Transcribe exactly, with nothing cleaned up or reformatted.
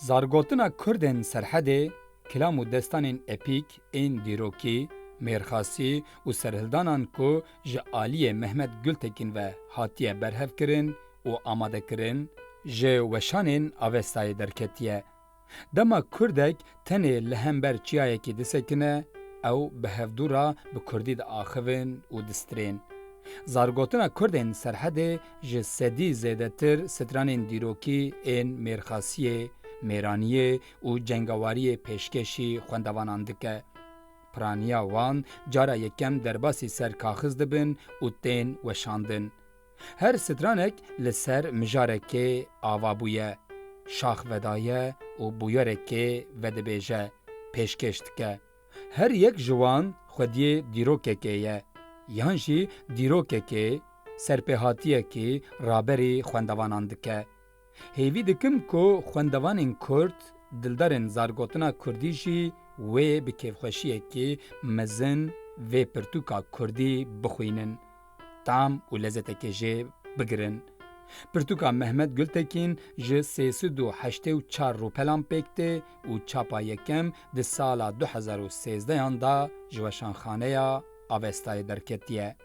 Zargotina Kurdên Serhedê, kilam û destanên epîk ên dîrokî, mêrxasî û serhildanan ku ji aliyê Mehmet Gultekîn ve hatiye berhevkirin û amadekirin, ji weşanên Avestayê derketiye. Dema kurdek tenê li hember çiyayekî disekine, ew bi hevdû re bi kurdî diaxivin û distirên. Zargotina Kurdên Serhedê ji sedî zêdetir stranên dîrokî ên mêrxasiyê, mêraniyê û cengewariyê pêşkêşî xwendevanan dike. Piraniya wan cara yekem derbasî ser kaxiz dibin û tên weşandin. Her stranek li ser mijarekê ava bûye, şax vedaye û bûyerekê vedibêje, pêşkêş dike. Her yek ji wan xwediyê dîrokekê ye, yan jî dîrokekê, serpêhatiyekî raberî xwendevanan dike. Hêvî dikim ku xwendevanên kurd, dildarên zargotina kurdî jî wê bi kêfxweşiyekî mezin vê pirtûka kurdî bixwînin, tam û lezetekê jê bigirin. Pirtûka Mehmet Gultekîn ji sê sed û heştê û çar rûpelan pêk tê û çapa yekem di sala du hezar û sêzdehan de ji Weşanxaneya Avestayê derketiye.